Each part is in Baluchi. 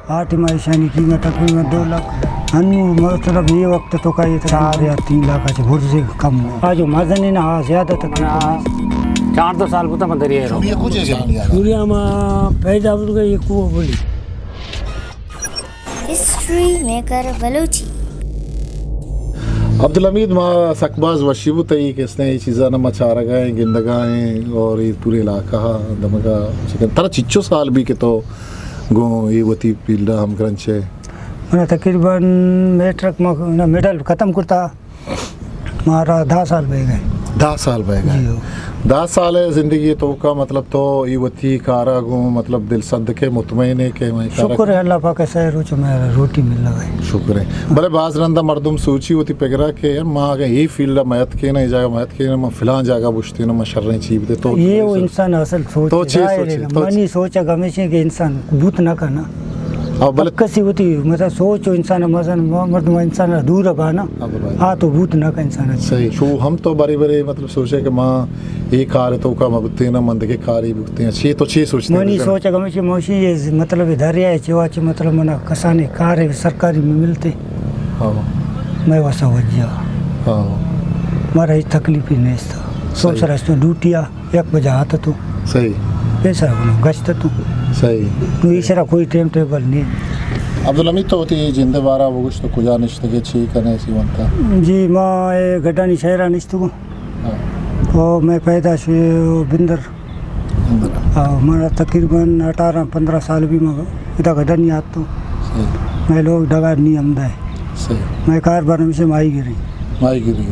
آ ٹائم ایشانی قیمت تقریباً دو لاکھ۔ انو مطلب یہ وقت تو کا یہ چار یا تین لاکھ اچ برزے کم ہو۔ آ جو مزن ہے نا، آ زیادہ تقریباً۔ چار دو سال بوتا من دریا رو۔ سوریا ما پیدا ہو گئے، یہ کو بولی۔ History maker Balochi. عبدالحمید، ما سک باز وشی بوتا یہ کہ اس نے یہ چیزاں ما چارگا ہیں، گندگا ہیں اور یہ پورے علاقہ دمگا چکن۔ ترا چچو سال بھی کہ تو گوں اے وتی فیلڈ ءَ ہمگرنچ ئے؟ من تقریباً میٹرک ما، نہ، مڈل ختم کرتا، مارا دہ سال بہ گئے۔ دہ سال بہ گئے۔ جی ہو۔ دہ سال ءِ زندگی ءِ توکا مطلب تو اے وتی کارا گوں مطلب دل صدق ئے، مطمئن ئے کہ من کارا شکر ہے اللہ پاک ءَ، سہ روچ مارا روٹی مل رہا ہے۔ شکر ہے۔ بلے باز رندا مردم سوچی وتی پگرا کہ یار ما اگاں اے فیلڈ ءَ میت کیناں، اے جاگہ میت کیناں، ما فلاں جاگہ بوشتیناں، ما شریں چی بدے۔ تو اے و انسان اصل سوچ تو چے ظاہر سوچے؟ ہے۔ تو منی سوچ ءَ ہمیش ایں کہ انسان بوت نہ کناں۔ ہاں، بلے کسی وتی مطلب سوچ و انسان مزن مردم انسان دور بانا۔ ہاں، بلے۔ آ تو بوت نہ کن انسان۔ صحیح۔ شو ہم تو بری بری مطلب سوچے کہ ما اے کار تو کا مبتے نہ مندگے کاری بکتے ہیں۔ چی تو چی سوچتے منی ہیں؟ سوچ ءَ ہمیش ایں موشی یہ مطلب دریا ہے چوا چی مطلب منا کسانی کار ہے سرکاری میں ملتے۔ ہاں۔ میں وسا وجہ۔ ہاں۔ مارا ہیچ تکلیف ہی نہیں تھا۔ سو صحیح۔ سر اس تو ڈیوٹی آ یک بجا آتا تو۔ صحیح۔ پیسہ گنو گشت تو۔ صحیح۔ نو ایشرا کوئی ٹائم ٹیبل نہیں۔ عبدالحمید تو وتی جند بارا بگوش تو کجا نشتگے، چی کنے، چی ونتا؟ جی، ما اے گڈانی شہرا نشتگوں۔ ہاں۔ او میں پیدا شو بندر۔ بندر۔ ہاں، مارا تقریباً اٹھارہ پندرہ سال بھی ما ادا گڈانی آتا۔ صحیح۔ میں لوگ ڈگار نہیں ہمدا ہے۔ صحیح۔ میں کاروبار ہمیشہ ماہی گیری۔ ماہی گیری۔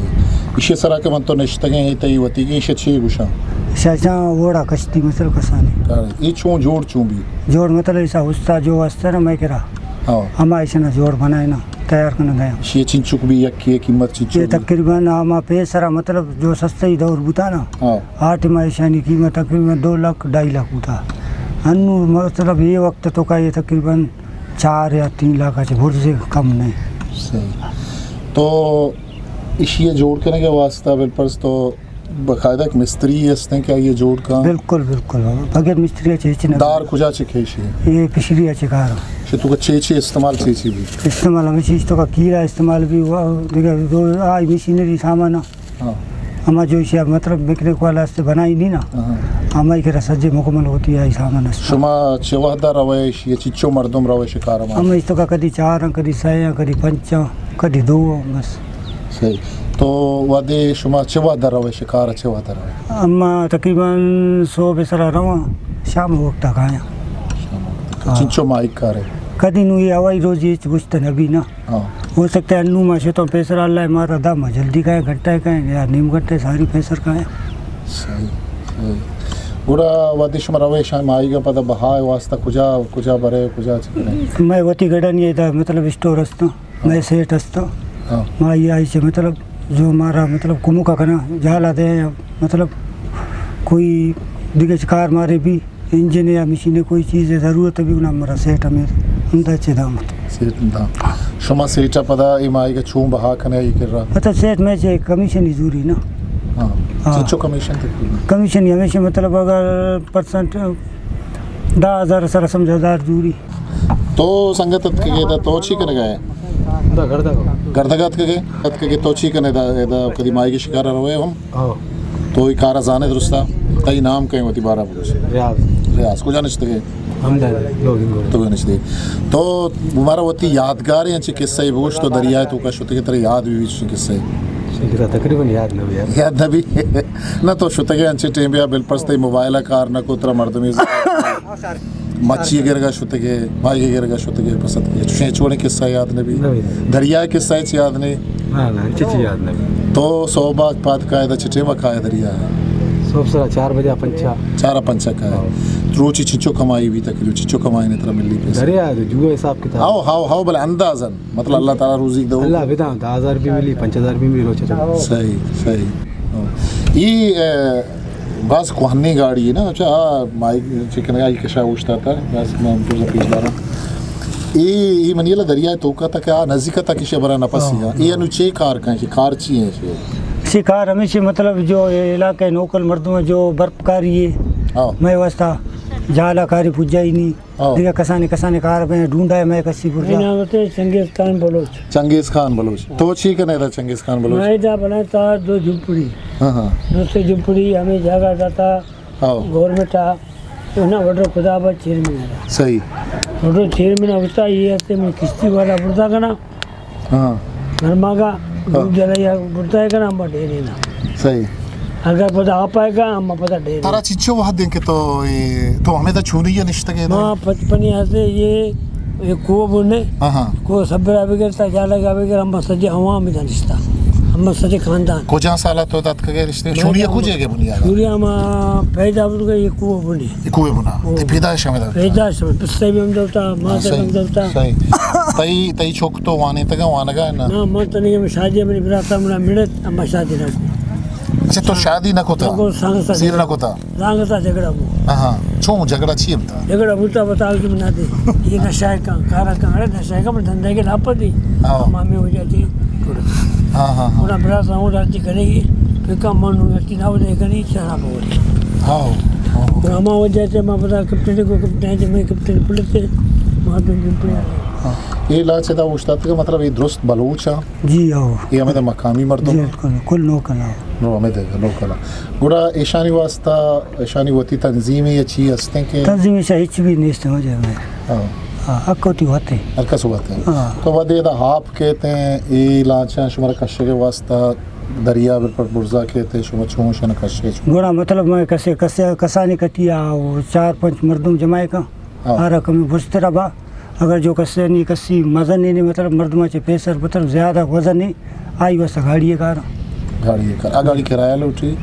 ایشی سرا کہ من تو نشتگیں، اے تئی وتیگیں، ایشی چی گوشاں؟ ایشی چاں ووڑا کشتی مثل کسانی۔ اے چون جوڑ چون بی؟ جوڑ مطلب ایسا استاد جو واسطہ نا میں کرا۔ ہاں۔ ہما ایشی نا جوڑ بنائے نا، تیار کرنا گیا۔ ایشی چنچک بی یک کی قیمت چنچک یہ بی؟ تقریباً ہما پیسرا مطلب جو سستا ہی دور بوتا نا۔ ہاں۔ آ ٹائم ایشانی قیمت تقریباً دو لاکھ، ڈھائی لاکھ بوتا۔ انو مطلب یہ وقت تو کا یہ تقریباً چار یا تین لاکھ اچ برزے کم نہیں۔ صحیح۔ تو ایشی ءَ جوڑ کنگ ءِ واسطہ بالفرض تو باقاعدہ ایک مستری ہستیں کہ آئی ءَ جوڑ کن؟ بالکل، بالکل۔ بغیر مستری ءَ چہ ہچ نہ۔ دار کجا چہ کیشی؟ یہ پشری ءَ چہ کار۔ شتو کا چے چے استعمال چے چے بھی؟ استعمال ہمیں چیز تو کا کیرا استعمال بھی ہوا، دیگر دو آئی مشینری سامان۔ ہاں۔ ہما جو ایشی مطلب میکینک والا است بنائی نہیں نا۔ ہاں۔ ہما ہی کرا سجے مکمل ہوتی ہے، سامان است۔ شما چہ وحدہ روے ایشی، چچو مردم روے شکار ما؟ ہم اس تو کا کدی چار ہیں، کدی سہ ہیں، کدی پنچ ہیں، کدی دو ہیں، بس۔ صحیح۔ تو وحدے شما چہ وحدہ روے شکار، چہ وحدہ روے؟ اما تقریباً صبح سرا رواں، شام وقت تک آیاں۔ شام وقت تک۔ ہاں۔ چنچو ماہی کارے؟ کدی نو یہ ہوائی روزی ہچ گوشت نبی نا۔ ہاں۔ ہو سکتا ہے انو ما شتوں پیسر اللہ مارا دا ما جلدی کائیں، گھنٹہ کائیں یا نیم گھنٹے ساری پیسر کائیں۔ صحیح، صحیح۔ گڑا وہدے شما روے شاہ ماہیگاں پدا بہا ءِ واسطہ کجا، کجا برے، کجا چکنے؟ میں وتی گڑا نہیں دا مطلب اسٹور ہستوں، ہاں۔ میں سیٹ ہستوں۔ ہاں۔ ماہی آئی سے مطلب جو مارا مطلب کمو کا کنا جالا دے مطلب کوئی دیگه کار مارے بھی انجن یا مشین کوئی چیز ضرورت بھی انہاں مرا سیٹ ہمیں اندا چہ دامت۔ سیٹ دا۔ شما سیٹ ءَ پدا اے ماہیگ ءَ چون بہا کنے ای کرا؟ مطلب سیٹ میں چہ کمیشن ہی زوری نا۔ ہاں۔ ہاں۔ چنچو کمیشن تقریباً؟ کمیشن ہمیشہ مطلب اگر پرسنٹ دہ ہزار سر سمجھ ہزار زوری۔ تو سنگت اتکگے دا تو چی کنگا ہے؟ دا گردگا۔ گردگا اتکگے؟ اتکگے تو چی کنے دا، دا کدی ماہیگ شکار روے ہم؟ ہاں۔ تو اے کار ءَ زانے درستا؟ تئی نام کئے وتی بارہ بگوش۔ ریاض۔ ریاض، کجا نشتگے؟ ہمدا لوگنگ گوڑے۔ تو نشتے۔ تو مارا وتی یادگار انچے قصہ ای بگوش تو دریائے توکا شتگے ترا یاد بھی بیت قصہ ای؟ شکرا تقریباً یاد نہ بھی یار۔ یاد نہ بھی؟ نہ تو شتگے انچے ٹیم بیا بالفرض تئی موبائل کار نہ کو ترا مردمی مچی گرگا شتگے، ماہی گرگا شتگے، پسند کے۔ چوشیں چوڑیں قصہ یاد نبی۔ نبی۔ دریا قصہ چی یاد نہیں؟ نہ، نہ، انچی چی یاد نبی۔ تو صوبہ پاد کائے دا چٹے ما کائے دریا؟ صوب سرا چار بجا پنچا۔ چارا پنچا کائے۔ ہاں۔ روچی چچو کمائی بھی تک، چچو کمائی نے ترا ملی پیسہ؟ دریا جو حساب کتاب۔ ہاو، ہاو، ہاو، بلے اندازن۔ مطلب اللہ تعالیٰ روزی دو۔ اللہ بدان، دہ ہزار بھی ملی، پنچ ہزار بھی ملی روچے۔ صحیح، صحیح۔ ہاں۔ یہ، اے، باز کوہنیں گاڑی ہے نا، اچھا، ہاں، مائی چکن گاڑی کشا اوشتا تھا، باز میں تو پیش دارا۔ اے، اے منی اللہ دریائے توکا تک آ نزدیک تک شے برا نفس ہاں۔ اے انو چے کار کن، چے کار چی ہیں شے؟ شے کار ہمیشہ مطلب جو علاقے نوکل مردم جو برپ کاری ہے، ہاں۔ میں واسطہ جالا کاری پجائی نی۔ ہاں۔ دیگہ کسانی، کسانی کار بیں، ڈونڈا ہے میں کسی بردا۔ میرا نام ہے چنگیز خان بلوچ۔ چنگیز خان بلوچ۔ تو چی کنے دا چنگیز خان بلوچ؟ میں دا بناتا دو جھپڑی۔ ہاں، ہاں۔ دو سے جھپڑی ہمیں جگہ داتا۔ ہاں۔ گورنمنٹ آ، تو نا وڈر خدا آباد چیئرمین آ۔ صحیح۔ وڈر چیئرمین آ ہوتا، یہ ہستے میں کشتی والا بردا کنا۔ ہاں۔ گرما کا، ہاں۔ دودھ جلائی بردا ہے کنا، ہم ڈیرے نا۔ صحیح۔ اگر پتا آپ آئے گا، ہم پتا ڈیرے۔ ترا چچو وہد دیں کہ تو اے، تو ہمیں دا چھوڑی یا نشتگے دا؟ ماں پچپنی ہستے یہ، یہ کو بنے۔ ہاں، ہاں۔ کو صبر آ بگر تا جالا گا بگر، ہم سجے عوام دا نشتا۔ ہم سجے خاندان۔ کجا سالا تو دات کگے رشتے؟ میں چھوڑی جاؤں کجے گے بنی آ؟ چھوڑی ہم پیدا بن گئے، یہ کو بنے۔ یہ کوئے بنا؟ او۔ تے پیدائش ہمیں دا؟ پیدائش ہمیں، پسے بھی ہم دوتا، ماں سے صحیح، ہم دوتا۔ صحیح۔ تئی، تئی چوک تو وانے تگا وانگا ہے نا؟ نا، من تو نہیں، ہم شادی، منی براتا منا مڑت، ہم شادی نہ کو۔ اچھا، تو شادی نہ کوتا؟ نہ کو، سانگ سا سیر نہ کوتا؟ سانگ سا جھگڑا بو۔ ہاں، ہاں۔ چون جھگڑا چی بتا؟ جھگڑا بوتا بتا کہ منا دے۔ یہ نشہ ہے کان، کارا کان، ارے نشہ ہے کان، دھندے کے لاپ دی۔ ہاں۔ مامی ہو جاتی۔ ہاں، ہاں، ہاں۔ پورا براتا ہوں راتی کرے گی، پھر کم من ہوں جاتی، نہ ہو جائے گا نہیں، شراب ہو رہی۔ ہاں، ہاں۔ تو ہما وجہ سے ما پتا کپٹن کو کپٹن ہے، میں کپٹن پولیس سے، وہاں پہ بھی پڑے۔ ہاں۔ یہ لاچ دا اوشتات کا مطلب یہ درست بلوچ ہیں؟ جی، ہاں۔ یہ ہمیں مقامی مردم جی، ہیں؟ کل، کل لوکل ہیں۔ نو، ہمیں دے لوکل ہیں۔ گڑا ایشانی واسطہ، ایشانی وتی تنظیمیں یا چی ہستیں کہ؟ تنظیمیں شاہ ہچ بھی نیست ہو جائے میں۔ ہاں۔ ہاں، حق ہوتی ہوتے۔ ہر کس ہوتے ہیں۔ ہاں۔ تو ودے دا آپ کہتے ہیں، اے لانچاں شمارا کشے کے واسطہ دریا بل پر برزا کہتے ہیں، شما چون شن کشے چون؟ گڑا مطلب میں کسے، کسے، کسانی کٹیا، وہ چار پنچ مردم جمائے کا، ہاں۔ آ رقم بستر با۔ اگر جو کسے نی کسی مزن نی، مطلب مردم چے پیسر مطلب زیادہ وزن نی، آئی واسطہ گاڑی کار۔ گاڑی کار۔ آ گاڑی کرایہ لوٹی؟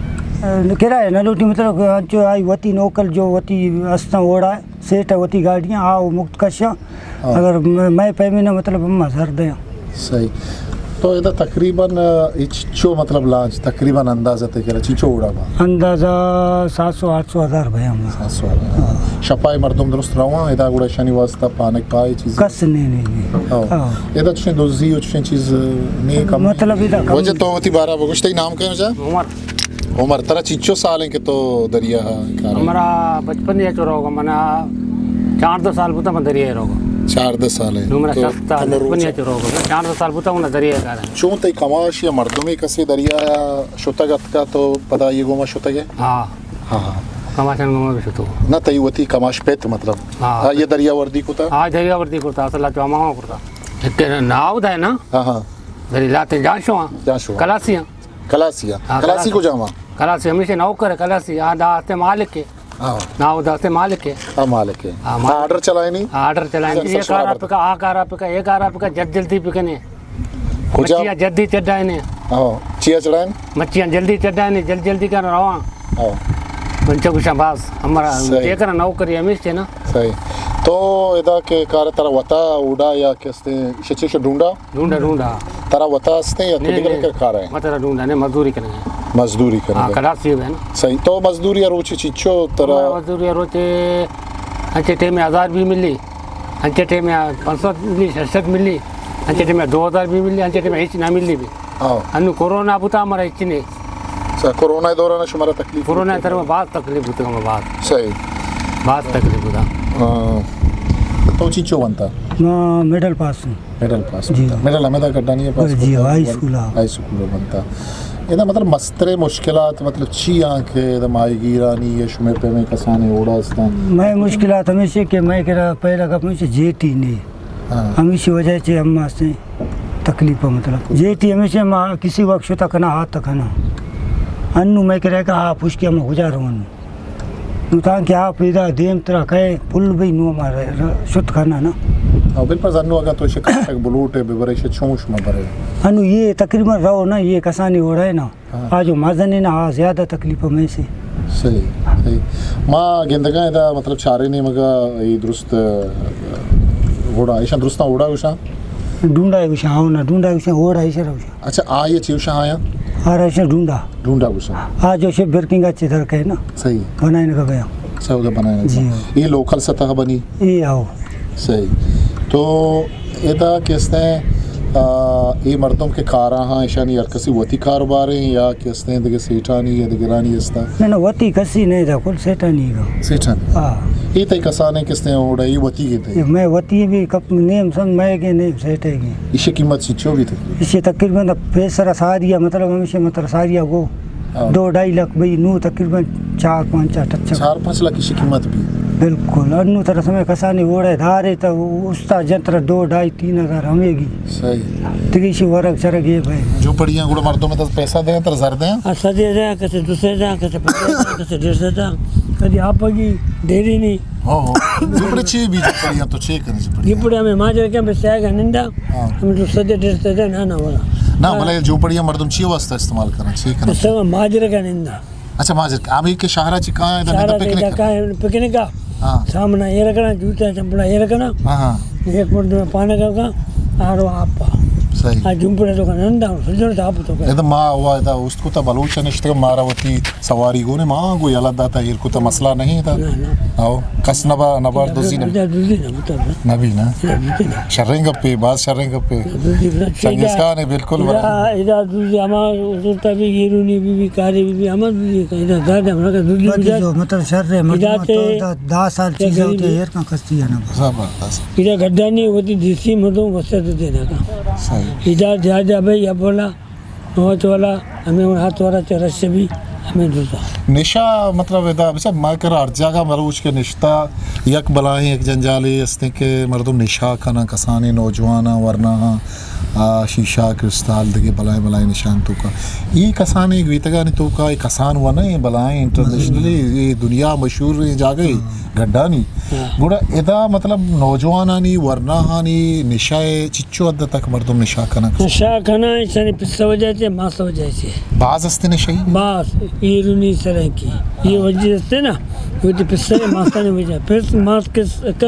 اے، کرایہ نہ لوٹی، مطلب انچو آئی وتی نوکل جو وتی استاں اوڑا ہے۔ سیٹ ء وتی گاڑیاں آ و مکت کشاں۔ ہاں۔ اگر م-، مئے پیمیں نہ مطلب ہم زر دیاں۔ صحیح۔ تو ادا تقریباً، اچ-، چو مطلب لانچ تقریباً اندازہ تے کرا چی چو اوڑا با؟ اندازہ سات سو آٹھ سو ہزار بھیا ہم۔ سات سو ہزار۔ ہاں۔ شپائے مردم درست رواں ادا گڑا شانی واسطہ پانک پائے چیز؟ کس نہیں، نہیں، نہیں۔ ہاں۔ ہاں۔ ادا چشیں دزی و چشیں چیز نہیں کم؟ مطلب ادا کم وجہ نہیں۔ تو وتی بارہ بگوشتے نام کہیں جا؟ عمر۔ عمر، ترا چنچو سال ہیں کہ تو دریا کار ہے؟ ہمارا بچپن یا چو روگا، منا چاردہ سال بوتا من دریا روگا۔ چاردہ سال ہے۔ نو منا تو شخص سال کمر بچپن روچا۔ یا چو روگا، چاردہ سال بوتا من دریا کار ہے۔ چون تئی کماش یا مردمی کسی دریا شتگ اتکا تو پدا یہ گوما شتگ ہے؟ ہاں۔ ہاں، ہاں۔ کماشان گوما بھی شتو۔ نہ تئی وتی کماش پیت مطلب؟ ہاں۔ آ، یہ دریا وردی کتا؟ ہاں، دریا وردی کتا، اصل تو ہم کرتا۔ ایک ناو دا ہے نا؟ ہاں، ہاں۔ دری لاتے جان شو ہاں۔ جان شو ہاں۔ کلاسی ہاں۔ کلاسی ہاں۔ ہاں، کلاسی کلاسی۔ کو جاما؟ کلاسی ہمیشہ نوکر ہے، کلاسی۔ ہاں، دا آتے مالک ہے۔ ہاں۔ ناو دا آتے مالک ہے۔ ہاں، مالک ہے۔ ہاں، مالک۔ آرڈر چلائے نہیں؟ آرڈر چلائے نہیں۔ اچھا، یہ سونا کار آپ بتا۔ کا، آ کار آپ کا، یہ کار آپ کا، جد جلدی بکنے۔ کجا؟ مچھیاں جلدی چڑھائے نے۔ ہاں، چیا چڑھائے؟ مچھیاں جلدی چڑھائے نے، جلد جلدی کر رواں۔ ہاں۔ من چا گوشاں باز، ہمارا صحیح۔ یہ کرا نوکری ہمیش تھے نا۔ صحیح۔ تو ادا کے کار ترا وتا اوڈا یا کستے شچے شو ڈونڈا؟ ڈونڈا، ڈونڈا۔ ترا وتا ہستے یا تو نہیں، دیگر نہیں۔ کر کار ہے؟ ما ترا ڈونڈا نے، مزدوری کرنے۔ مزدوری کرنے۔ ہاں، کلاسی ہے نا۔ صحیح۔ تو مزدوری روچے چیچو ترا؟ مزدوری روچے انچے ٹائم ہزار بھی ملی، انچے ٹائم پانچ سو ملی، شش سو ملی، انچے ٹائم دو ہزار بھی ملی، انچے ٹائم ہچ نہ ملی بھی۔ ہاں۔ انو کورونا بوتا ہمارا ہچ نے۔ اچھا، کورونا دوران شمارا تکلیف کورونا ہوتی؟ تر میں بہت تکلیف ہوتی ہمیں بہت۔ صحیح۔ بہت تکلیف ہوتا۔ ہاں۔ تو چیچو بنتا؟ میں مڈل پاس ہوں۔ مڈل پاس جی۔ بنتا۔ مڈل ہمیں دا گڈانی ہے پاس جی، بنتا؟ ہائی اسکول ہاں۔ ہائی اسکول بنتا۔ ادا مطلب مسترے مشکلات مطلب چی آں کہ ادا ماہی گیرانی یا شمے پیمیں کسانے اوڑا استان؟ میں مشکلات ہمیشہ کہ میں کرا پہلا گپ ہمیشہ جیٹی نے۔ ہاں۔ ہمیشہ وجہ چے ہم آستے تکلیف مطلب۔ جیٹی ہمیشہ ما کسی وقت شتا کنا آتا کنا۔ انو میں کرا کہ آ پشکی ہم گزارو انو۔ نو تانکہ آپ ادا دیم ترا کئے پل بی نو ہمارا ر-، شت کھانا نا۔ او بالکل زنو اگا تو شکر تک بلوٹ ہے ببرے شے چون شما برے۔ انو یہ تقریباً رو نا، یہ کسانی ہو رہے نا۔ ہاں۔ آ جو مزن ہے نا، آ زیادہ تکلیف میں سے۔ صحیح، صحیح۔ ما گندگا ادا مطلب چارے نے مگا یہ درست، اہ، اوڑا، ایشان درستاں اوڑا گوشاں؟ ڈونڈا گوشاں، ہاں نا، ڈونڈا گوشاں، اوڑا ایشان گوشاں۔ اچھا، آ یہ چیوشا آیا؟ آ راشن ڈونڈا۔ ڈونڈا گوشن۔ آ جو شے برکنگ اچھے در کے نا۔ صحیح۔ بنائیں کا گیا۔ اچھا، ادھر بنائیں کا۔ جی۔ یہ لوکل سطح بنی؟ یہ آؤ۔ صحیح۔ تو ادا کس نے، آ، یہ مردم کے کارا ہاں، ایشانی ہر کسی وتی کاروبار ہیں یا کس نے دگہ سیٹانی یا دگرانی استا؟ نہ، نہ، وتی کسی نہیں دا، کل سیٹانی کا۔ سیٹانی؟ ہاں۔ اے تئی کسانیں کستیں اوڑا، اے وتی گے تئی؟ اے مئے وتی بی، کپ نیم سن مئے گے، نیم سیٹے گے۔ ایشی قیمت چنچو بیتگ؟ ایشی تقریباً پیسر ساری ءَ، مطلب ہمیشہ مطلب ساری ءَ گو ہاں۔ دو ڈھائی لکھ بی، نو تقریباً چار پانچ ءَ ٹچ۔ چار پانچ لکھ ایشی قیمت بی؟ بالکل۔ انو ترا سمے کسانی اوڑے دارے تا استا جنتر دو ڈھائی تین ہزار ہمے گی۔ صحیح۔ تگیشی ورگ چرگ اے بھائی۔ جھوپڑیاں گڑا مردم تر پیسہ دیں، تر زر دیں؟ آ، سدے دیں، کسے دو سدے دیں، کسے پنجاہ دیں، کسے ڈیڑھ سدے دیں۔ کدی آپگی ڈیری نہیں۔ ہاں، ہاں۔ جھوپڑے چی بی جھوپڑیاں تو چی کریں جھوپڑیاں؟ جھوپڑیاں میں ماجر کیا بس آگا نندا۔ ہاں۔ ہم دو سدے ڈیڑھ سدے نہ نہ والا۔ نہ، بلے جھوپڑیاں مردم چی واسطہ استعمال کرنا، چی کرنا؟ اس طرح ماجر کا نندا۔ اچھا، ماجر، ہمیں کہ شہرا چی کہاں ہے، شہرا نندا پکنک کرنا؟ کہاں ہے، پکنک کا؟ ہاں۔ سامنا ایر کرنا، جوتا چمپڑا ایر کرنا۔ ہاں، ہاں۔ ایک مردم پانا کا، آرو آپ۔ صحیح۔ آ جھوپڑے تو کا نندا، سجن سے آپ تو کا۔ ادا ما ہوا، ادا است کو تا بلوچ نشتے، مارا وتی سواری گونے، ما گو یلا داتا، ایر کو تا مسئلہ نہیں تھا۔ نہ، نہ۔ آؤ، کس نبا، نبار دوزی نبی۔ ادا دوزی نہ بتا۔ نبی نا۔ ادا دوزی نہ۔ شریں گپے، باز شریں گپے۔ دوزی نہ۔ چنگیز خان ہے، بالکل ادا، برابر۔ ادا دوزی ہما زورتا بی، گیرونی بی بی، کاری بی بی، ہما دوزی کا، ادا زیادہ ہمارا کا دوزی باقی بجا۔ جو مطلب شر ہے، مردم ادا تے تو ادا دہ سال چیز غریب ہوتے ہے۔ ایر کن کستی ہے نا۔ زبردست۔ ادا گڈانی ہوتی دیسی مردم وسط دینا کا۔ صحیح۔ ادا زیادہ بھائی، اب بولا، نوچ والا، ہمیں ہاتھ والا چرس بی، ہمیں دوزا۔ نشہ، مطلب، ادا، بچا، ما کر ہر جگہ مروچ کے نشتہ، یک بلائیں، یک جنجالے استیں کہ مردم نشہ کنن، کسانیں نوجواناں، ورناہاں، آ، شیشہ، کرسٹال، دگہ بلائیں، بلائیں نشان تو کا۔ ای کسانیں گویتگانی تو کا، ای کسان و نہ، بلائیں انٹرنیشنلی، ای دنیا مشہور جاگہ۔ ہاں۔ گڈانی۔ ہاں۔ گڑا ادا مطلب نوجوانانی، ورناہانی نشہ ء چچو حد تک مردم نشہ کنگ؟ نشہ کناں، ایشانی پسہ وجہ چے، ماس وجہ چے۔ باز است نشہ ای؟ باز، ایرونی سرائیکی۔ یہ وجہ است نا، یہ وجہ پسہ ماسانی وجہ۔ پس ماس کس کا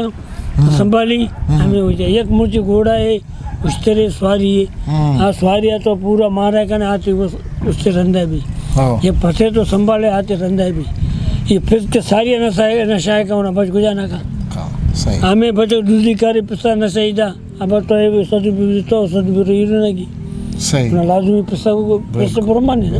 ہم۔ سنبھالی، ہم۔ ہمیں وجہ۔ یک مچ گھوڑا ہے، اشترے سواری ہے۔ ہم۔ آ سواری آ تو پورا مارا کن آتے وہ اس سے رندا بھی۔ ہاں۔ یہ پھسے تو سنبھالے آتے رندا بھی۔ یہ پھر کے ساری نشہ، نشہ کا ہونا بچ گجا نہ کا۔ ہاں، صحیح۔ ہمیں بچو دوسری کاری پسا نشہ ہی دا۔ اب تو یہ سد بھی تو سد بھی رہی نہ کی۔ صحیح۔ نہ لازمی پسا کو، پسے بالکل۔ پر مانے نا۔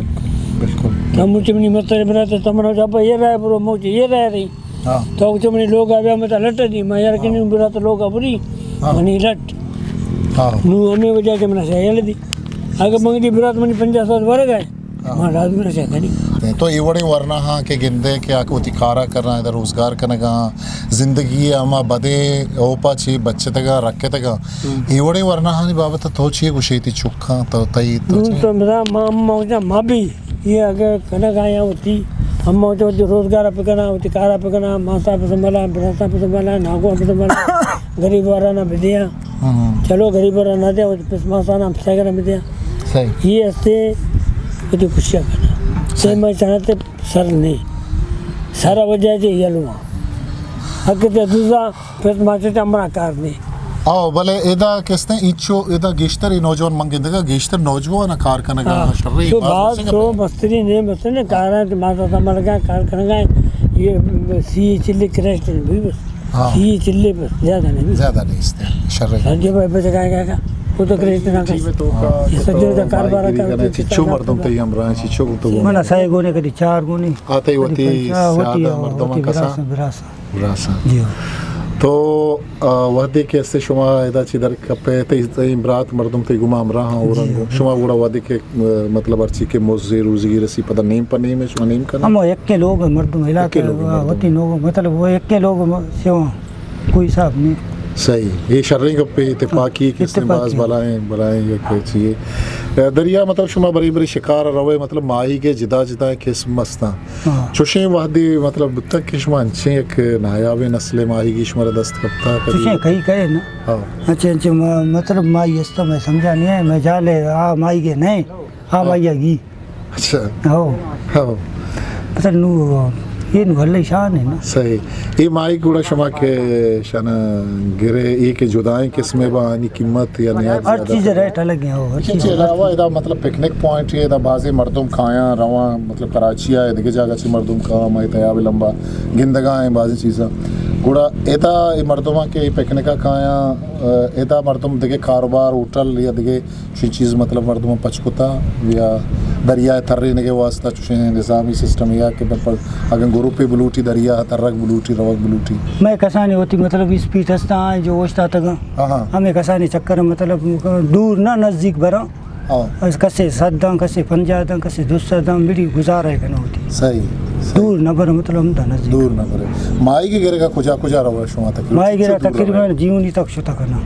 بالکل، بالکل۔ تو مجھے نہیں مستر برا تو تمنا جب یہ رہا برو، مجھے یہ رہ رہی۔ ہاں۔ تو چہ منی لوگ ء بیا، متا لٹ دی، ما یار کنی برات لوگ ء بری، ہاں۔ منی لٹ۔ ہاں۔ نو ہمیں وجہ کہ منا شاید دی۔ اگر منگتی برات منی پنجاہ سال ورگ ہے، ہاں۔ ما لازم نشہ کنی۔ تو اے وڑیں ورنا ہاں کہ گندے کہ آ وتی کارا کرنا، ادا روزگار کنگا، زندگی ء ہما بدیں اوپا چی بچتگا، رکتگا۔ ہم۔ اے وڑیں ورنا ہانی بابت تو چی گوشے تی چکاں، تو تئی، تو نون چی؟ تو مزا ما، ما، ما، ما بھی یہ اگر کنگ آیا ہوتی، ہم وتی، وتی روزگار پہ کناں، وتی کار پہ کناں، ماسا پہ سنبھالاں، براسا پہ سنبھالاں، ناکو پہ سنبھالاں، غریب وارانا بدیاں۔ ہاں۔ چلو غریب وارانا دے، وتی پس ماسانا ہم سیگرا بدیاں۔ صحیح۔ یہ استے وتی خوشیاں کناں۔ صحیح۔ میں چاہتے سر نہیں۔ سارا وجہ ہے یہ لوگ۔ حق تے دوزا پس ماسے تے امرا کار نہیں۔ آؤ، بلے ادا کستیں اینچو، ادا گیشتر ای نوجوان من گندگا، گیشتر نوجوان کار کنگا، ہاں۔ شریں تو باز باز سنگت تو ہے۔ مستری نے مستری نے کاراں تے ماتا سمرگا کار کنگا، یہ سی چلی کریسٹ بھی بس۔ ہاں۔ سی چلی بس، زیادہ نہیں۔ زیادہ نہیں استے، شریں۔ سجے بھائی بچ گئے گئے گا، وہ تو کریسٹ نہ کر۔ یہ سجے دا کاروبار کر، چچو مردم تے ہمراہ، چچو تو منا سائے گونے کدی چار گونے۔ آتے کدی وتی پنچ، ہاں، وتی، سیادہ ہاں، مردم وتی کسا۔ Brass, brass. براساں۔ جی ہاں۔ تو، آ، وہدے کہ استے شما ادا چی در کپے، تئی، تئی برات مردم تئی گما ہمراہ ہاں، جی اورنگو۔ ہاں۔ شما گڑا وہدے کہ، آ، مطلب ہرچی کہ مزے روزی رسی پدا نیم پہ نیم شما نیم کنا؟ ہم یکے لوگ مردم علاقہ یکے لوگ مردم۔ وتی لوگ، مطلب وہ یکے لوگ سیوا کوئی حساب نہیں۔ صحیح۔ یہ شریں گپے، اتفاقی ہاں، کس نے اتفاقی۔ باز بلائیں، بلائیں یک چیئے۔ دریا مطلب شما بری بری شکار روے، مطلب ماہی کے جدا جدا قسم استاں۔ ہاں۔ چوشیں وہدے مطلب بوتگ کہ شما انچیں یک نایابیں نسل ماہیگی شمارا دست کپتا کدی؟ چوشیں کئی کئے نا۔ ہاں۔ انچیں، انچیں ما-، مطلب ماہی استا میں سمجھا نہیں ہے، میں جالے آ ماہیگے نہیں، آ ہاں۔ ماہیگی۔ اچھا۔ ہاں۔ ہاں۔ مطلب نو، یہ نو اللہ شان ہے نا۔ صحیح۔ یہ ماہی گڑا شما کہ شنا گرے، یہ کہ جدائیں قسمے با آنی قیمت یا نیاد ہر زیادہ چیز تر۔ ریٹ الگ ہیں، ہو، ہر اچھا، چیز اچھا، الگ۔ علاوہ ادا مطلب پکنک پوائنٹ ہے، ادا بازیں مردم کایاں رواں، مطلب کراچی آئے، دگہ جاگہ چی مردم کایاں، مئے تیاب لمبا گندگا ہیں بازیں چیزاں۔ گڑا ادا اے مردماں کہ اے پکنک ءَ کایاں، ادا مردم دگہ کاروبار، ہوٹل یا دگہ چی چیز، مطلب، مردماں پچ کتا یا دریائے ترینگ ءِ واسطہ چوشیں نظامی سسٹم یا کہ بلکل اگاں گروپے بلوٹی، دریا ءَ ترگ بلوٹی، روگ بلوٹی؟ مئے کسانیں وتی، مطلب، اسپیٹ ہستاں جو اوشتاتگاں۔ ہاں، ہاں۔ ہمے کسانیں چکر، مطلب، دور نہ، نزدیک براں۔ ہاں۔ کسے سد داں، کسے پنجاہ داں، کسے دو سد داں، مڑی گزارہ کناں وتی۔ صحیح، صحیح۔ دور نہ بر، مطلب، ہمدا نزدیک۔ دور نہ بر۔ ماہیگ گرگا کجا کجا رو شما تقریباً؟ ماہیگ گرگا تقریباً جیونی تک شتا کناں۔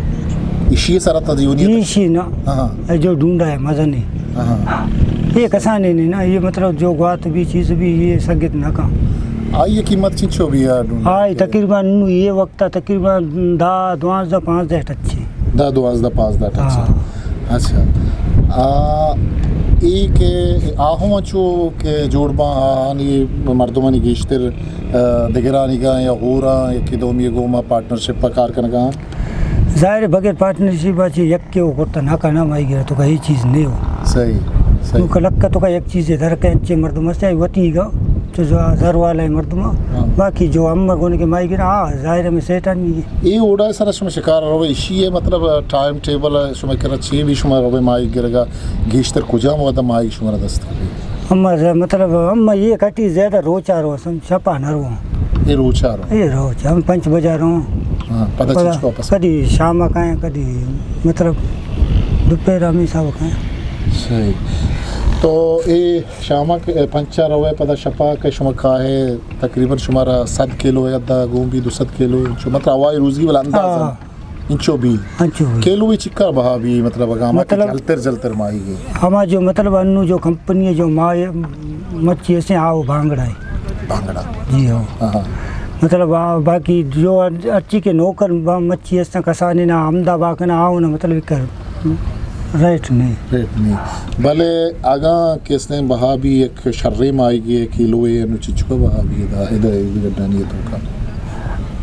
ایشی سرا تا جیونی تک؟ ایشی نا۔ ہاں، ہاں۔ اے جو ڈونڈا ہے، مزن ہے۔ ہاں، ہاں۔ یہ کسانے نے نا، یہ مطلب جو گوات بھی، چیز بھی، یہ سگت نہ کن۔ آئی قیمت چنچو بھی ہے ڈونڈا؟ آئی تقریباً نو یہ وقت تقریباً دہ، دوازدہ، پانزدہ ٹچ ہے۔ دہ، دوازدہ، پانزدہ ٹچ ہے۔ ہاں۔ اچھا۔ آ، اے کہ آہوں انچو کہ جوڑ باں، آہانی مردمانی گیشتر، آ، دگرانی گا یا ہوراں یکے دومی گوما پارٹنرشپ ءَ کار کنگا؟ ظاہر ہے، بغیر پارٹنرشپ ءَ چہ یکے او کرتا نہ کنا، ماہیگ ءَ تو کا یہ چیز نہیں ہو۔ صحیح، صحیح۔ تو کا لکا تو کا یک چیزے در کے انچے مردم ہستے، وتی گا، تو جو زر والا ہے مردم، ہاں۔ باقی جو ہم گون کے ماہیگ ءَ، ہاں، ظاہر ہے، میں سیٹان نہیں ہے۔ اے اوڑا سر شما شکار رو، ایشی ہے، مطلب، ٹائم ٹیبل ہے، شما کرا چی بھی شما رو ماہیگ گرگا، گیشتر کجام ودا ماہیگ شما را دست کپی؟ اما ز-، مطلب، اما یہ کٹی زیادہ روچا رو، سم-، شپا نہ رو۔ یہ روچا رو؟ یہ روچ، ہم پنچ بجا رو۔ ہاں، پتہ پتہ چیز کو پس۔ کدی شام کائیں، کدی، مطلب، دوپہر ہمیں سب کائیں۔ صحیح۔ تو اے شام ءَ کہ پنچا روے، پدا شپا کہ شما کاہے، تقریباً شمارا سد کلو یا دا گون بی، دو سد کلو، چو مطلب ہوائی روزی والا انداز ہاں۔ انچو بی۔ انچو بی۔ کلو چکا بہا بی، مطلب، اگاں ہما کہ مطلب جلتر جلتر ماہیگ ءَ؟ ہما جو، مطلب، انو جو کمپنی ہے، جو ماہ-، مچھی ہستے، آو بانگڑا ہے۔ بانگڑا۔ جی ہاں۔ ہاں، ہاں۔ مطلب، آ، باقی جو ہر-، ہرچی کے نوکر با-، مچھی ہستاں، کسانے نا ہمدا باکنا، آو نا، مطلب، کر ریٹ نہیں۔ ریٹ نہیں۔ بلے اگاں کسیں بہا بی یک شریں ماہیگے کلوے انو چچکا بہا بی ادا، ادا اے گڈانی توکا؟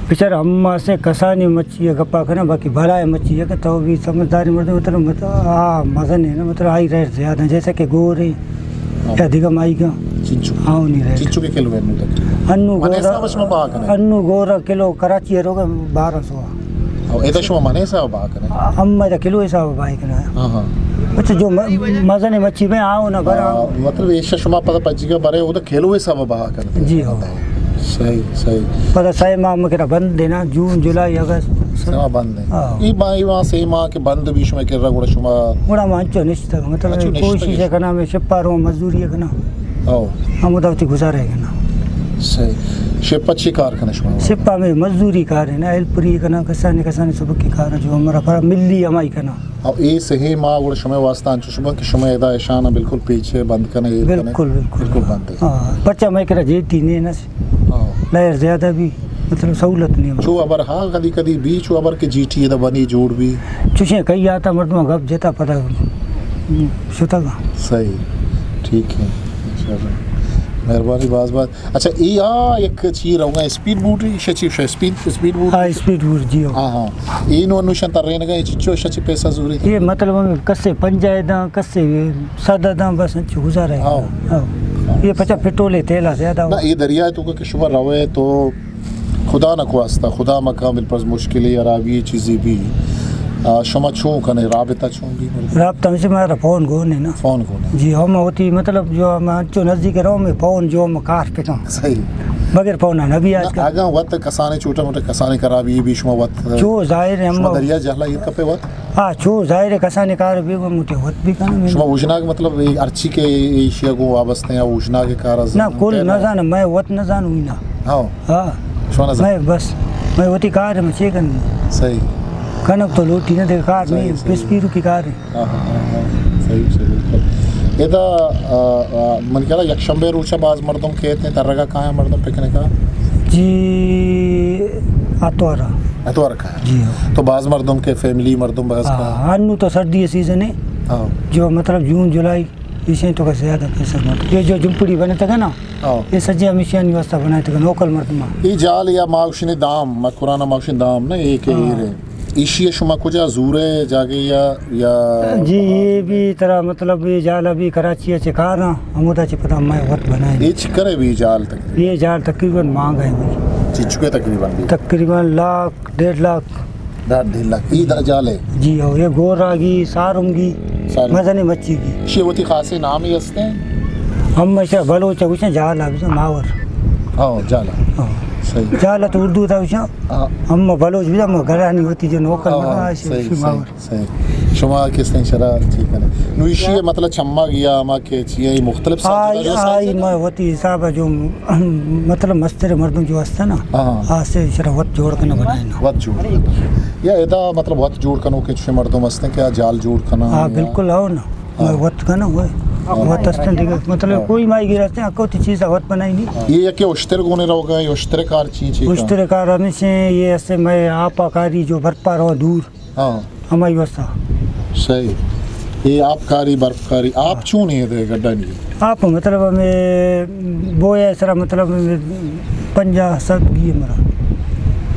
بچار ہم اسے کسانی مچھی ءِ گپا کناں، باقی بلائے مچھی ءِ کہ تو بھی سمجھداریں مردم، مطلب، مت-، آ، مزن ہے نا، مطلب، آئی ریٹ زیادہ ہیں، جیسے کہ گورے ہاں۔ یا دیگہ ماہیگاں۔ چنچو؟ ہاں، انہی ریٹ۔ چنچو کے کلو ہے انو تقریباً؟ انو منے گورا، حساب شما بہا کنئے؟ انو گورا کلو کراچی ءَ روگا بارہ سو۔ او، ادا شما منے حساب بہا کنئے؟ ہم ادا کلو حساب بہا کناں۔ ہاں، ہاں۔ اچھا، جو م-، مزن مچھی میں آؤ نا برا۔ آ، مطلب، ایشا شما پدا پجیگا برے، او تو کلو حساب بہا کنئے۔ جی ہاں۔ صحیح، صحیح۔ پدا سہ ماہ مکرا بند دینا، جون، جولائی، اگست۔ سہ ماہ بند ہے۔ ہاں۔ ای ماہ، ای ماہ سے ماہ کے بند بھی شما کرا گڑا شما؟ گڑا ما انچو نشتگ، مطلب، انچو نشتگ کوشش ہے۔ کنا، میں شپا رو مزدوری کنا۔ او۔ ہم ادا وتی گزارہ کناں۔ صحیح۔ شپ ءَ چی کار کنئے شما؟ شپ ءَ ہمے مزدوری کار ہے نا، ہیلپری کناں، کسانے کسانے سبکی کار جو ہمارا پر ملی ہمائی کناں۔ او اے سہ ماہ گڑا شمئے واسطہ انچوش بنت کہ شما ادا اشانا بالکل پیچھے بند کنئے، ایر کنئے؟ بالکل، بالکل۔ بالکل بند ہے۔ ہاں، پرچہ مئے کرا جیٹی نے نا۔ ہاں۔ لہر زیادہ بھی، مطلب سہولت نہیں۔ چو ابر ہاں کدی کدی بھی، چو ابر کہ جیٹی ادا بنی جوڑ بھی۔ چوشیں کئی آتا مردم گپ جتا پدا شتگا۔ صحیح، ٹھیک ہے، انشاءاللہ۔ مہربانی باز باز۔ اچھا، اے آ یک چی روگا اسپیڈ بوٹ، ایشا چی، ایشا اسپیڈ، اسپیڈ بوٹ؟ ہاں، اسپیڈ بوٹ، جی ہو۔ ہاں، ہاں۔ اے نو انوشن ترینگا، اے چچو، ایشا چی پیسہ زوری؟ اے مطلب ہمیں کسے پنجاہ داں، کسے سد داں، بس انچو گزارہ ہے۔ ہاں۔ ہاں۔ یہ پچا پٹرول ہے، تیل ہے زیادہ ہو۔ نہ، اے دریا ہے تو کہ شما روے تو خدا نہ خواستہ، خدا مکا بالفرض مشکلے، خرابی چیزے بھی، آ، شما چون کنے، رابطہ چون بھی؟ رابطہ ہمیشہ مارا فون گون ہے نا۔ فون گون ہے۔ جی، ہم ہوتی، مطلب، جو ہم انچو نزدیک رہو، میں فون جو ہم کار پہ کم۔ صحیح۔ بغیر فون نہ بھی آج نہ، کل۔ اگاں وت کسانے چھوٹا موٹا کسانے خرابی بھی شما وت۔ چو ظاہر ہے، ہم شما دریا جہلا ایر کپے وت؟ ہاں، چو ظاہر ہے، کسانے کار بھی وہ موٹے وت بھی کنا۔ شما اوژناگ مطلب اے ہرچی کہ ایشیا گو وابستہ ہیں، اوژناگ کار نہ، کل نہ زانم، میں وت نہ زانوں نا۔ ہاں۔ ہاں۔ شما نہ زانئے؟ میں بس، میں وتی کار میں چے کن۔ صحیح۔ کنک تو لوٹی نہ دے کار صحیح، نہیں، صحیح۔ پس پیرو کی کار ہے۔ ہاں، ہاں، ہاں، ہاں۔ صحیح، صحیح، بالکل۔ ادا، آ، آ، من کہا یک شنبے روچا باز مردم کہتے ہیں، ترگا کہاں مردم پکنک آ؟ جی، اتوارا۔ اتوار کا ہے؟ جی ہاں۔ تو باز مردم کے فیملی مردم بس کا؟ ہاں، انو تو سردی سیزن ہے۔ ہاں۔ جو مطلب جون، جولائی، ایشیں تو کا زیادہ پیسہ مت۔ یہ جو جمپڑی بنے تھا نا، ہاں۔ یہ سجے ہمیشہ نہیں واسطہ بنائے تھے، لوکل مردم۔ یہ جال یا ماوشن دام، مکرانا ماوشن دام نا، یہ کہ ہاں۔ یہ رہے۔ ایشی شما کجا زورے جاگے یا، یا؟ جی، یہ بھی ترا مطلب یہ جال ابھی کراچی ہے چکارا، ہمودا چی پتا میں وقت بنائے۔ یہ چکر ہے بھی جال تک؟ یہ جال تقریباً مانگ ہے بھی۔ چچکے تقریباً بھی؟ تقریباً لاکھ، ڈیڑھ لاکھ۔ ڈیڑھ، ڈیڑھ لاکھ۔ یہ دا جال ہے؟ جی ہو، یہ گور راگی، سارم گی، سارم۔ مزنیں مچھی گی۔ شی وتی خاصیں نامے ہستیں؟ ہم ایسا بلوچ گوشن جال ہے، ماور۔ ہاں، جال ہے۔ ہاں۔ صحیح۔ جال تو اردو تھا گوشن۔ ہاں۔ ہم بلوچ بھی ہم گرانی ہوتی جو نوکر ہاں، لگا، ایسے صحیح، ایسے صحیح۔ ماور۔ صحیح۔ شما کس طرح شرا چی کنے؟ نو ایشی ہاں۔ مطلب چما گیا، ہما کہ چی ہے، مختلف آئی، سائز ہے؟ آئی، ما وتی حساب ہے جو، مطلب مستر مردم جو ہستا نا، ہاں۔ آ سے شرا وت جوڑ کنا بنائے نا۔ وت جوڑ کنا۔ یا ادا مطلب وت جوڑ کنو کہ چھ مردم ہستن کہ آ جال جوڑ کنا ہاں، یا؟ بالکل آؤ نا۔ ہاں۔ وت کنا ہوئے۔ ہاں۔ وت ہستن دیگه، مطلب ہاں۔ کوئی ماہی گیر ہستن، اکو تی چیز وت بنائی نہیں۔ یہ کہ اشتر گونے رہوگا، یہ اشتر کار چی چی؟ اشتر کار ہمیشہ یہ ہستے میں آپا کاری جو برپا رہو دور۔ ہاں۔ ہمائی واسطہ۔ صحیح۔ یہ آپ کاری، برف کاری، آپ ہاں۔ چون ہے دے گڈا نہیں؟ آپ مطلب ہمیں بویا سرا مطلب ہمیں پنجاہ سد گی مرا۔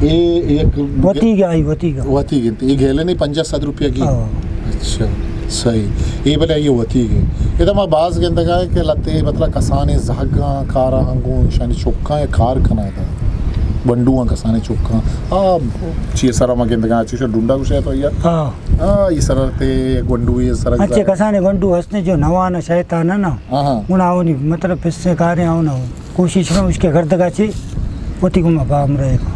یہ ایک وتی گیا، آئی وتی گیا۔ وتی گنتی۔ یہ گھیلے نہیں پنجاہ سد روپیہ کی؟ ہاں۔ اچھا، صحیح۔ یہ بلے یہ وتی گئے۔ یہ تو ما باز گندگا ہے کہ لتے مطلب کسانے زہگاں کارا ہنگوں شانی چکاں یا کار کنا ہے۔ بنڈواں کسانے چکاں۔ آ، چی سرا ما گندگا، چی شو ڈنڈا گوشے تو یا؟ ہاں۔ ہاں، یہ سرا تے گنڈو، یہ سرا اچھے زہگ۔ کسانے گنڈو ہستنے جو نوانا شیطان ہے نا۔ ہاں، ہاں۔ انہاں ہونی، مطلب، پسے کارے آؤ نا۔ کوشش نہ اس کے گردگا چی، وتی گما با ہم رہے گا۔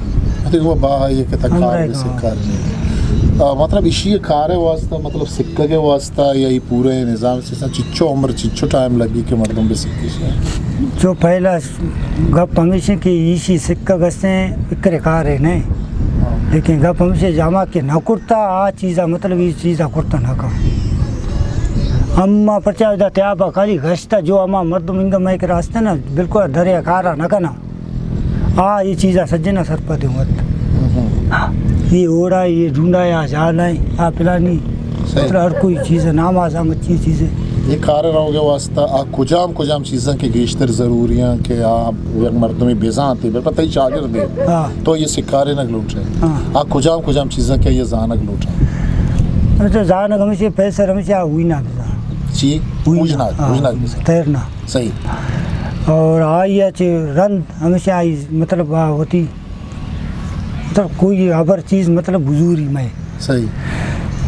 وتی گما با یہ کہ تک ہم کار رہے بھی گا۔ سکار نہیں۔ آ، مطلب، اسی کار واسطہ، مطلب، سکہ کے واسطہ یا یہ پورے نظام سے چچو عمر، چچو ٹائم لگی کہ مردم بھی سکھی سے؟ جو پہلا گپ ہمیشہ کہ ایشی سکہ گسیں اکرے کارے نہیں۔ لیکن گپ ہمیشہ جاما کہ نہ کرتا، آ چیزا مطلب یہ چیزا کرتا نہ کا۔ اما پرچا دا تیابا خالی گشتا جو اما مردم انگا میں کہ راستے نا، بالکل دریا کارا نہ کنا۔ آ، یہ چیزا سجنا سرپد ہوں وت۔ ہم۔ یہ اوڑا، یہ ڈھونڈا، یا جالا ہے، آ پلانی۔ صحیح۔ مطلب ہر کوئی چیز ہے، نام آزا مچی چیز ہے۔ یہ کار روگے واسطہ آ کجام کجام چیزاں کے گیشتر ضروری ہیں کہ آ یک مردمی بزانتے، بل پتہ ہی چاگر دے۔ ہاں۔ تو یہ سکارے نہ لوٹے۔ ہاں۔ آ کجام کجام چیزاں کے یہ زانگ لوٹے۔ مطلب زانگ ہمیشہ پیسر ہمیشہ ہوئی نہ بزان۔ چی؟ ہوئی نہ۔ ہوئی نہ، ہاں، ہوئی نہ بزان۔ تیرنا۔ صحیح۔ اور آئی اچ رند ہمیشہ آئی، مطلب، آ، ہوتی، مطلب، کوئی ہبر چیز، مطلب، بزوری میں۔ صحیح۔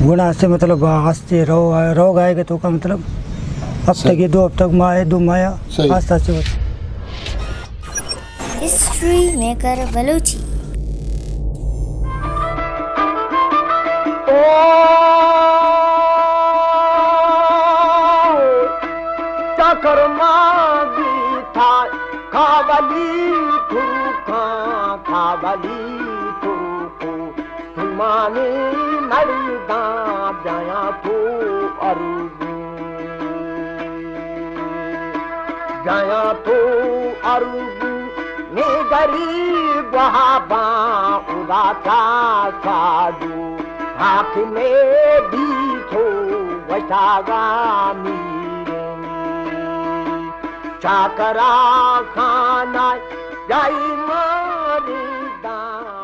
گنا سے، مطلب، آ، ہستے رو، روگ آئے گا تو کا، مطلب، ہفتہ صحیح۔ کے دو ہفتہ ماہ، دو ماہ، صحیح۔ آستے آستے ہوتا۔ History maker Balochi. چکر ما بیتا کاولی ترکاں، کاولی ترکو، تمانی مرداں بیاں تو ارگو۔ جایا تو ارگو، نی گریب وہاباں ادا تا سادو، حاکم بی تو وشاگا میرنی۔ چاکرا خانہ جائی ماری دان۔